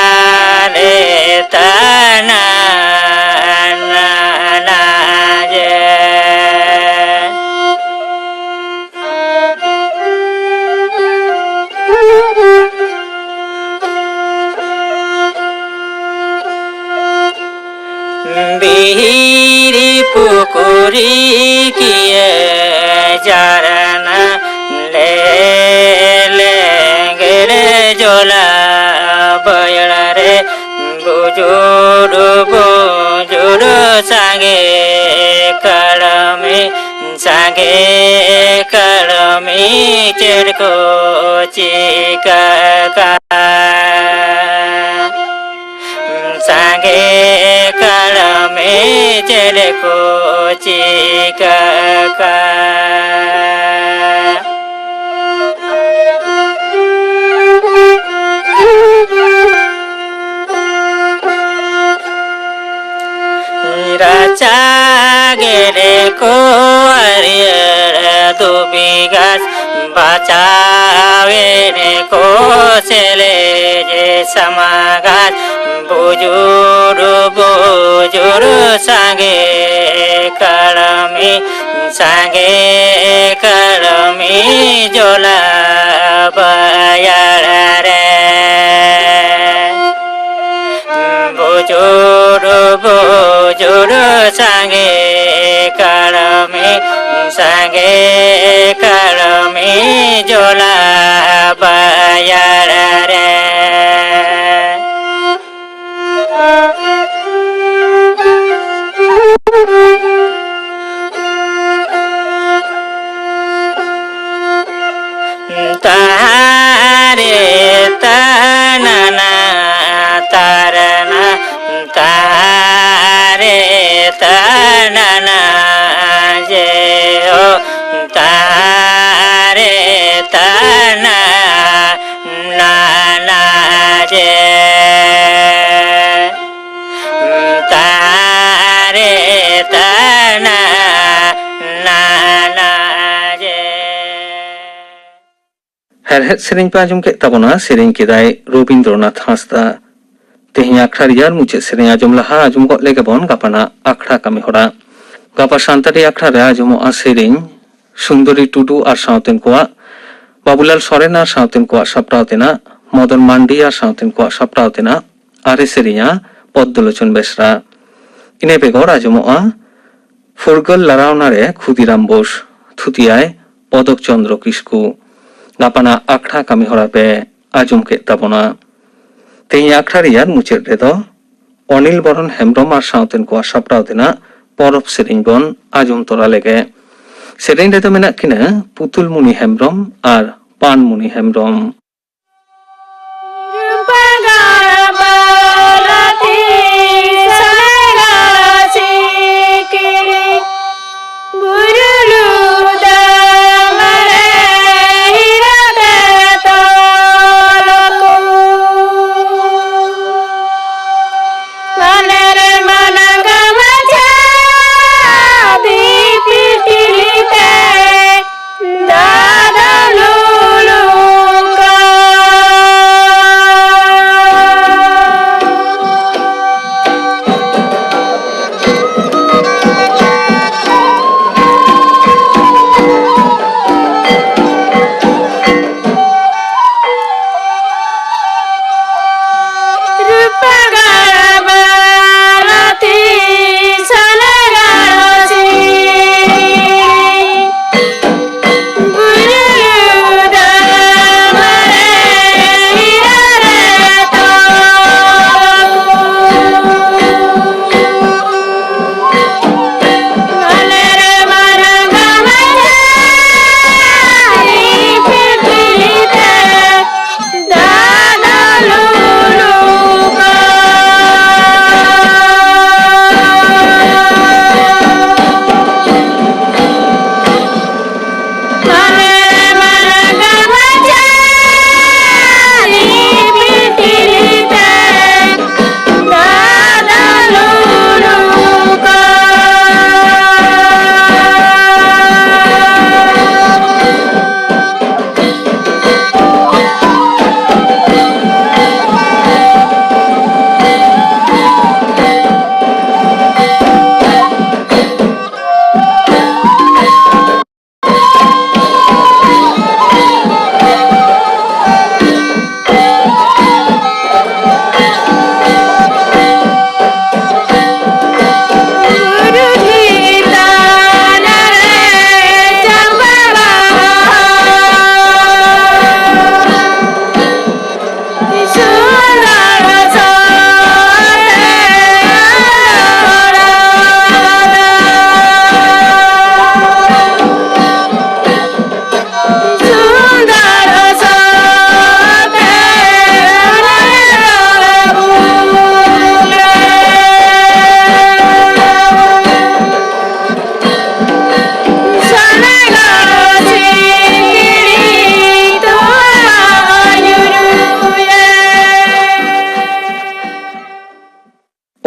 ᱛᱟᱦᱟᱨᱮ ᱛᱟᱱᱟ ᱱᱟᱱᱟ ᱡᱮ᱾ ᱵᱤᱦᱤᱨᱤ ᱯᱩᱠᱩᱨᱤ ᱠᱤᱭᱟᱹ ᱡᱟᱨᱱᱟ ᱞᱮ ᱞᱮᱸᱜᱮᱲ ᱡᱚᱞᱟ ᱵᱟᱹᱭᱟᱹᱲ ᱨᱮ ᱵᱩᱡᱩᱨ ᱵᱩᱡᱩᱨ ᱥᱟᱸᱜᱮ ᱠᱟᱲᱢᱤ ᱥᱟᱸᱜᱮ ᱠᱟᱲᱢᱤ ᱪᱮᱫ ᱠᱚ ᱪᱤᱠᱟᱹ ᱠᱟᱜ? ᱥᱟᱸᱜᱮ ᱠᱟᱲᱢᱤ ᱪᱮᱫ ᱠᱚ ᱪᱤᱠᱟᱹ ᱠᱟᱜ? ᱨᱟᱪᱟ ᱜᱮᱰᱮ ᱠᱚ ᱦᱟᱹᱨᱭᱟᱹᱲ ᱫᱷᱩᱵᱤ ᱜᱷᱟᱥ ᱵᱟᱪᱟᱣᱮᱱ ᱠᱚ ᱥᱮᱞᱮᱡ ᱥᱟᱢᱟ ᱜᱷᱟᱥ ᱵᱩᱡᱩᱨ ᱵᱩᱡᱩᱨ ᱥᱟᱸᱜᱮ ᱠᱟᱲᱢᱤ, ᱥᱟᱸᱜᱮ ᱠᱟᱲᱢᱤ ᱡᱚᱞᱟ ᱵᱟᱭᱟᱲ ᱨᱮ᱾ ᱵᱩᱡᱩᱨ ᱵᱩᱡᱩᱨ ᱥᱟᱸᱜᱮ ᱠᱟᱲᱢᱤ, ᱥᱟᱸᱜᱮ ᱠᱟᱲᱢᱤ ᱡᱚᱞᱟ ᱵᱟᱭᱟᱲ ᱨᱮ᱾ ᱛᱟᱨᱮ ᱛᱟᱱᱟᱱᱟ ᱛᱟᱨᱟᱱᱟ, ᱛᱟᱨᱮ ᱛᱟᱱᱟᱱᱟ ᱡᱮ ᱚ, ᱛᱟᱨᱮ ᱛᱟᱱᱟ ᱱᱟᱱᱟ ᱡᱮ, ᱛᱟᱨᱮ ᱛᱟᱱᱟ ᱱᱟᱱᱟ ᱡᱮ᱾ ᱦᱮᱲᱦᱮᱫ ᱥᱮᱨᱮᱧ ᱯᱮ ᱟᱸᱡᱚᱢ ᱠᱮᱫ ᱛᱟᱵᱚᱱᱟ, ᱥᱮᱨᱮᱧ ᱠᱮᱫᱟᱭ ᱨᱚᱵᱤᱱᱫᱨᱚᱱᱟᱛᱷ ᱦᱟᱸᱥᱫᱟ᱾ ᱛᱮᱦᱮᱧ ᱟᱠᱷᱲᱟ ᱨᱮᱭᱟᱜ ᱢᱩᱪᱟᱹᱫ ᱥᱮᱨᱮᱧ ᱟᱸᱡᱚᱢ ᱞᱟᱦᱟ ᱟᱸᱡᱚᱢ ᱜᱚᱫ ᱞᱮᱜᱮ ᱵᱚᱱ ᱜᱟᱯᱟᱱᱟᱜ ᱟᱠᱷᱲᱟ ᱠᱟᱹᱢᱤ ᱦᱚᱨᱟ᱾ ᱜᱟᱯᱟ ᱥᱟᱱᱛᱟᱲᱤ ᱟᱠᱷᱲᱟ ᱨᱮ ᱟᱸᱡᱚᱢᱚᱜᱼᱟ ᱥᱮᱨᱮᱧ ᱥᱩᱱᱫᱚᱨᱤ ᱴᱩᱰᱩ ᱟᱨ ᱥᱟᱶᱛᱮᱱ ᱠᱚᱣᱟᱜ, ᱵᱟᱵᱩᱞᱟᱞ ᱥᱚᱨᱮᱱ ᱟᱨ ᱥᱟᱶᱛᱮᱱ ᱠᱚᱣᱟᱜ ᱥᱟᱯᱲᱟᱣ ᱛᱮᱱᱟᱜ, ᱢᱚᱫᱚᱱ ᱢᱟᱱᱰᱤ ᱟᱨ ᱥᱟᱶᱛᱮᱱ ᱠᱚᱣᱟᱜ ᱥᱟᱯᱲᱟᱣ ᱛᱮᱱᱟᱜ ᱟᱨᱮ ᱥᱮᱨᱮᱧᱟ ᱯᱚᱫᱽᱫᱚᱞᱳᱪᱚᱱ ᱵᱮᱥᱨᱟ᱾ ᱤᱱᱟᱹ ᱵᱮᱜᱚᱨ ᱟᱸᱡᱚᱢᱚᱜᱼᱟ ᱯᱷᱩᱨᱜᱟᱹᱞ ᱞᱟᱲᱟᱣᱱᱟ ᱨᱮ ᱠᱷᱩᱫᱤᱨᱟᱢ ᱵᱳᱥ, ᱛᱷᱩᱛᱤᱭᱟᱭ ᱯᱚᱫᱚᱠ ᱪᱚᱱᱫᱨᱚ ᱠᱤᱥᱠᱩ᱾ ᱜᱟᱯᱟᱱᱟᱜ ᱟᱠᱷᱲᱟ ᱠᱟᱹᱢᱤ ᱦᱚᱨᱟ ᱯᱮ ᱟᱸᱡᱚᱢ ᱠᱮᱫ ᱛᱟᱵᱚᱱᱟ᱾ ᱛᱮᱦᱮᱧ ᱟᱠᱷᱲᱟ ᱨᱮᱭᱟᱜ ᱢᱩᱪᱟᱹᱫ ᱨᱮᱫᱚ ᱚᱱᱤᱞ ᱵᱚᱨᱚᱱ ᱦᱮᱢᱵᱨᱚᱢ ᱟᱨ ᱥᱟᱶᱛᱮᱱ ᱠᱚᱣᱟᱜ ᱥᱟᱯᱲᱟᱣ ᱛᱮᱱᱟᱜ ᱯᱚᱨᱚᱵᱽ ᱥᱮᱨᱮᱧ ᱵᱚᱱ ᱟᱸᱡᱚᱢ ᱛᱚᱨᱟ ᱞᱮᱜᱮ᱾ ᱥᱮᱨᱮᱧ ᱨᱮᱫᱚ ᱢᱮᱱᱟᱜ ᱠᱤᱱᱟ ᱯᱩᱛᱩᱞᱢᱩᱱᱤ ᱦᱮᱢᱵᱨᱚᱢ ᱟᱨ ᱯᱟᱱᱢᱩᱱᱤ ᱦᱮᱢᱵᱨᱚᱢ᱾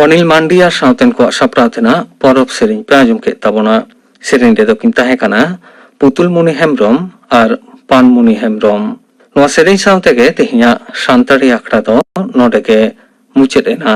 ᱚᱱᱤᱞ ᱢᱟᱱᱰᱤ ᱟᱨ ᱥᱟᱶᱛᱮᱱ ᱠᱚᱣᱟᱜ ᱥᱟᱯᱲᱟᱣ ᱛᱮᱱᱟᱜ ᱯᱚᱨᱚᱵᱽ ᱥᱮᱨᱮᱧ ᱯᱮ ᱟᱸᱡᱚᱢ ᱠᱮᱫ ᱛᱟᱵᱚᱱᱟ᱾ ᱥᱮᱨᱮᱧ ᱨᱮᱫᱚ ᱠᱤᱱ ᱛᱟᱦᱮᱸ ᱠᱟᱱᱟ ᱯᱩᱛᱩᱞᱢᱩᱱᱤ ᱦᱮᱢᱵᱨᱚᱢ ᱟᱨ ᱯᱟᱱᱢᱩᱱᱤ ᱦᱮᱢᱵᱨᱚᱢ᱾ ᱱᱚᱣᱟ ᱥᱮᱨᱮᱧ ᱥᱟᱶ ᱛᱮᱜᱮ ᱛᱮᱦᱮᱧᱟᱜ ᱥᱟᱱᱛᱟᱲᱤ ᱟᱠᱷᱲᱟ ᱫᱚ ᱱᱚᱰᱮ ᱜᱮ ᱢᱩᱪᱟᱹᱫ ᱮᱱᱟ᱾